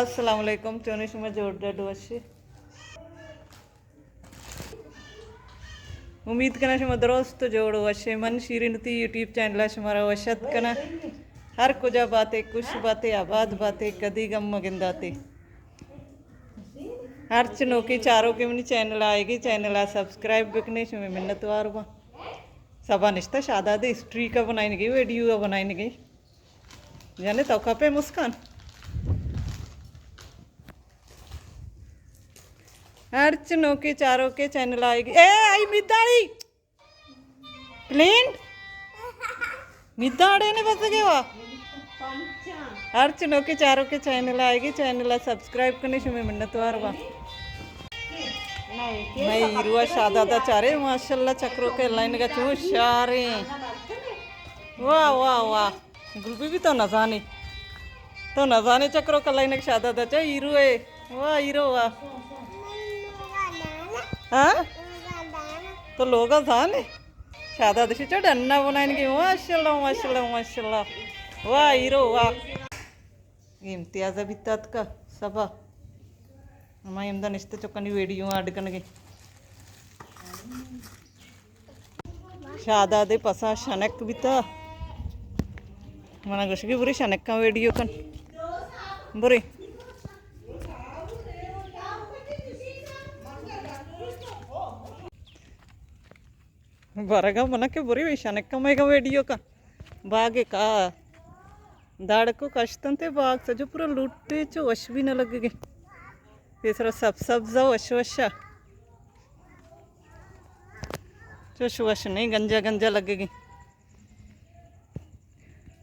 السلام علیکم، چونے شما؟ جوڑ ڈڈ وشے؟ امید کناں شما درست جوڑ وشے۔ من شیرین تی یوٹیوب چینل ءَ شمارا وش ات کناں۔ ہر کجا باتے، خوش باتے، آباد باتے، کدی غم مگنداتے۔ ہرچ نوکیں چاروکے منی چینل ءَ آئیگی، چینل ءَ سبسکرائب بکنے، شمے منتوار باں۔ سبا نشتہ شاداد اسٹریک ءَ بنائینگی، ویڈیو ءَ بنائینگی۔ جانے تو کپے مسکان۔ ہرچ نوکیں چاروکے چینل آئیگی۔ اے، آئی میداڑی۔ کلینڈ؟ میداڑے نے بس گے وا۔ ہرچ نوکیں چاروکے چینل آئیگی، چینل ءَ سبسکرائب کنے، شمے منتوار باں۔ مئے ہیرو ءَ شاداد ءَ چارے، ماشاءاللہ چکروکے لائن گا چون شاریں۔ واہ، واہ، واہ۔ گل بی بی تو نزانے۔ تو نزانے چکروکا لائنگ شاداد ءَ چا ہیرو اے۔ واہ ہیرو واہ۔ ہاں؟ تو لوگا زانے؟ شاداد شی چا ڈنا بنائن گی۔ ماشاءاللہ، ماشاءاللہ، ماشاءاللہ۔ واہ ہیرو واہ۔ امتیاز بیتا اتکا سبا۔ ہمائی ہمدا نشتہ چکانی ویڈیو اڈ کنگے۔ شاداد ءِ پسا شنک بیتا۔ منا گوشگی برے شنکاں ویڈیو کن۔ برے۔ برگا منا کہ برے شنکاں مئیگا ویڈیو کن۔ باغ کا داڑکو کشتنتے، باغ سجو پورا لوٹے، چو وش بھی نہ لگگے۔ پیسرا سب سبز ءُ وش وشا۔ چوش وش نہیں، گنجا گنجا لگگی۔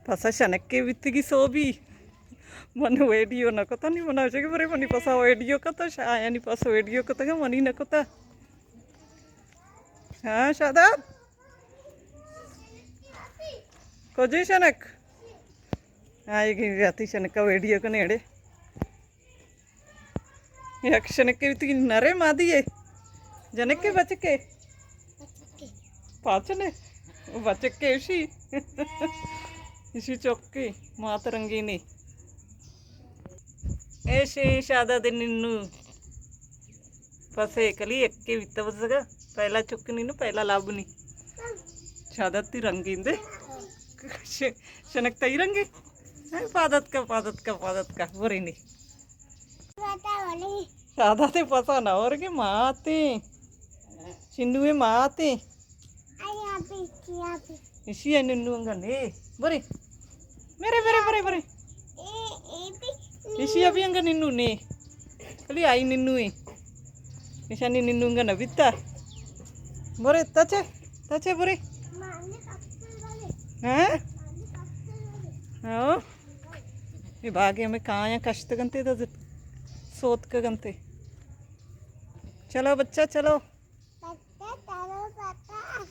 پسا شنکے بیتگی سوبی۔ من ویڈیو نہ کتا، نی منا چے کہ برے منی پسا ویڈیو کتا، شایانی پسا ویڈیو کتا کہ منی نہ کتا۔ ہاں شاداد؟ کجے شنک؟ ہاں، یہ گاتی شنکا ویڈیو کنے اڑے۔ یک شنکے بیتگی نرے مادی ئے۔ جنکے بچکے؟ پاچنے؟ بچکے اشی۔ اشی چکے مات رنگینے۔ ایشی شاداد ننو۔ پسے کلی یکے بیتا بزگا۔ پہلا چک ننو، پہلا لابنی۔ شاداد تی رنگین دے۔ ش-، شنک تئی رنگے؟ ہاں، پادت کا، پادت کا، پادت کا، برینی۔ شاداد تے پسا نہ ورگے ماتے۔ چنوے ماتے۔ اشی ءَ ننو انگا نے۔ برے۔ میرے، برے، برے، برے۔ اشی ءَ بھی انگا ننو نے۔ کلی آئی ننو ایں۔ ایشانی ننو انگا نہ بیتا۔ برے، تچے، تچے برے۔ ہاں؟ ہاں۔ یہ باغے ہمیں کایاں کشت گنتے دا زت-، سوت کا گنتے۔ چلو بچہ، چلو۔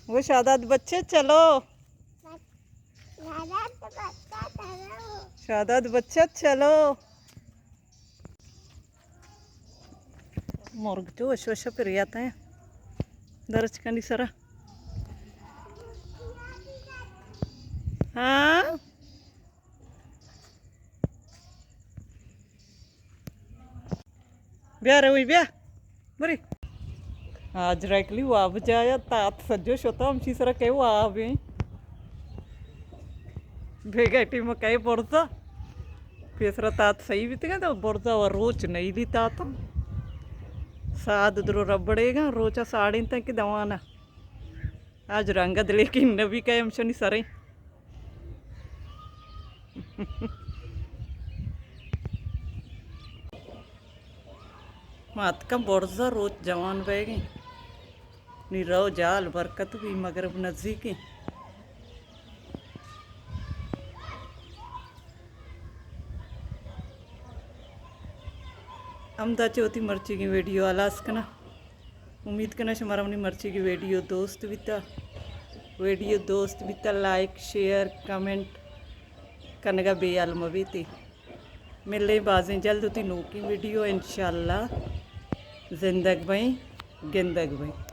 وہ شاداد بچے، چلو۔ شاداد بچہ چلو۔ مرگ تو وش وش پر آتا ہے درچکانی سرا۔ ہاں۔ بیا روی، بیا۔ برے۔ آج ریکلی واب جایا، تات سجو شتا، ہمشی سرا کئے واب ہیں۔ بیگا ٹیم کئے برزا۔ پیسرا تات صحیح بیتگا، تو برزا و روچ نہیں لی تات۔ ساد درو ربڑے گا، روچا ساڑیں تک دوانا۔ آج رنگ دلے کہ نبی کئے ہمشنی سریں۔ ما اتکاں برزا، روچ جوان بیگیں۔ نی رو جال برکت بی، مغرب نزیکیں۔ ہمدا چہ وتی مرچیگیں ویڈیو ہلاس کناں۔ امید کناں شمارا منی مرچیگیں ویڈیو دوست بیتا۔ ویڈیو دوست بیتا، لائک، شیئر، کمنٹ کنگا بے حال مبیتے۔ ملیں بازیں جلد وتی نوکیں ویڈیو انشاءاللہ۔ زندگ بئیں، گندگ بئیں۔